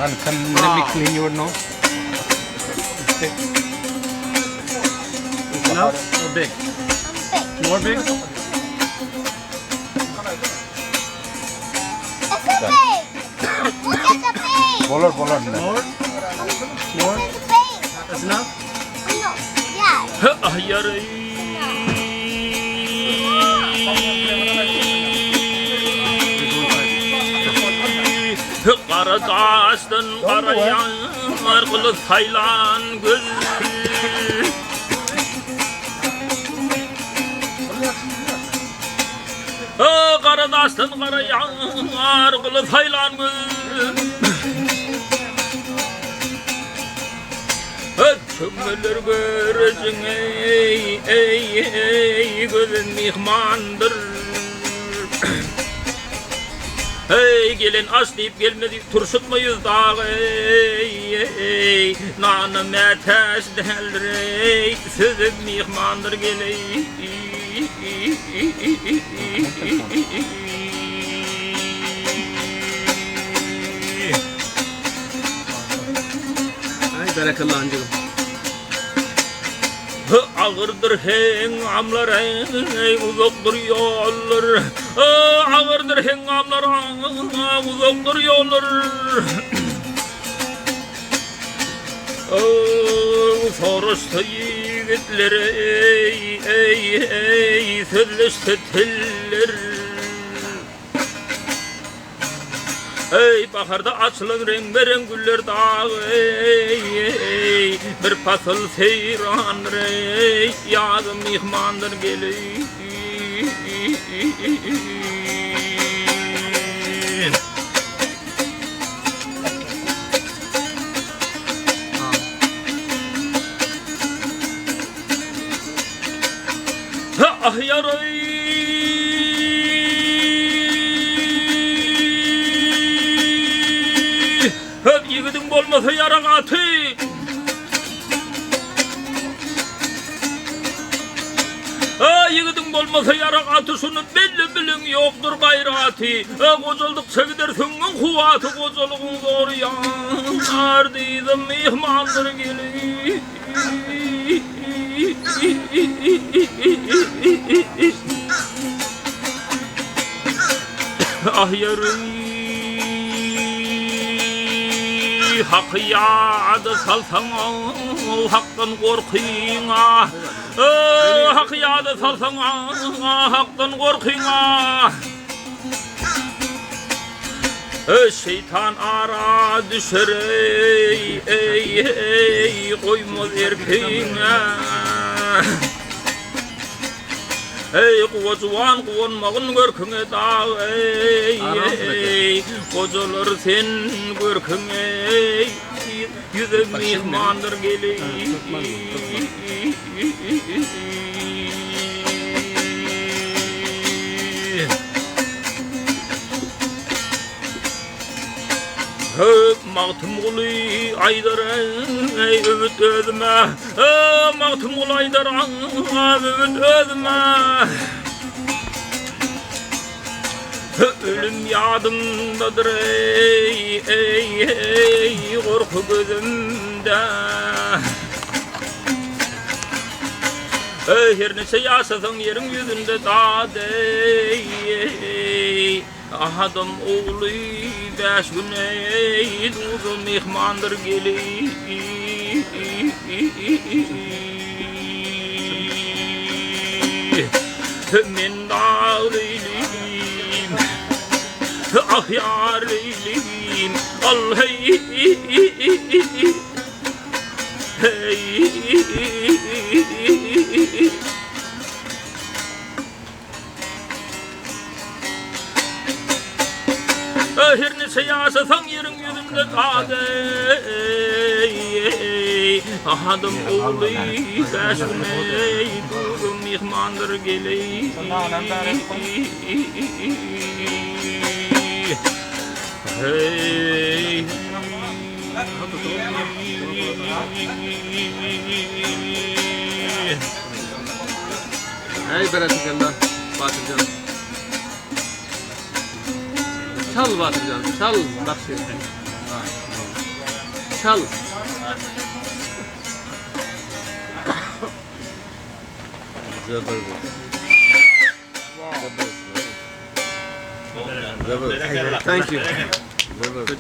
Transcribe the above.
And come, let me clean your nose. Okay. Enough or big? Big. More big? It's a big. Look at the big. Bolar bolar. More? More? It's a big. That's enough? No. Yeah. Ah yarı. Kara daşdan kara yar kılı saylan göz. Kara daşdan kara yar kılı saylan göz. Çömmeler görücüň ey ey ey gözüm mihmandyr. Hey gelen aş diýip gelmedi turşutma yüz dag ey ey nana mätäç däldir ey sözüm mihmandyr geley. Ay berekella anjigim. Agyrdyr heňňamlar ey uzakdyr ýollar. Agyrdyr heňňamlar uzakdyr ýollar. Soraşsa ýigitler ey ey ey sözleşse tiller. Ey baharda açylan reňbe-reň güller dag ey ey bir pasyl seýrandyr ey ýazym myhmandyr geley. Ah yaray. Höp ýigidiň bolmasa ýarag aty. A ýigidiň bolmasa ýarag aty şuny belli biliň ýokdur gaýraty. A gojaldykça gider süňňüň kuwwaty gojalygyň zory ýar diýdim myhmandyr geli. Ah ýeri Haky ýada salsaň hakdan gorkyň ah Haky ýada salsaň hakdan gorkyň ah Şeytan ara düşer ey ey ey goýmaz erkiňe. Ey guwa juwan guwanmagyn görküňe dag ey ey gojalar sen görküňe ey ýüze myhmandyr geli. Höp Magtymguly aýdar ey öwüt özüme Magtymguly aýdar öwüt özüme. Ölüm ýadymdadyr ey ey ey gorky gözümde. Ey her neçe ýaşasaň ýeriň ýüzünde dad ey ey Adam ogly bäş gün ey duza myhmandyr geli. Men dag leýlim Ah ýar leýlim Al hey hey Her neçe ýaşasaň ýeriň ýüzünde dad ey Adam ogly bäş gün ey duza myhmandyr geley. Hey. Ay berekella Batyrjan. Çal Batyrjan, çal bagşy. Çal. Zabardast. Thank you. Good job.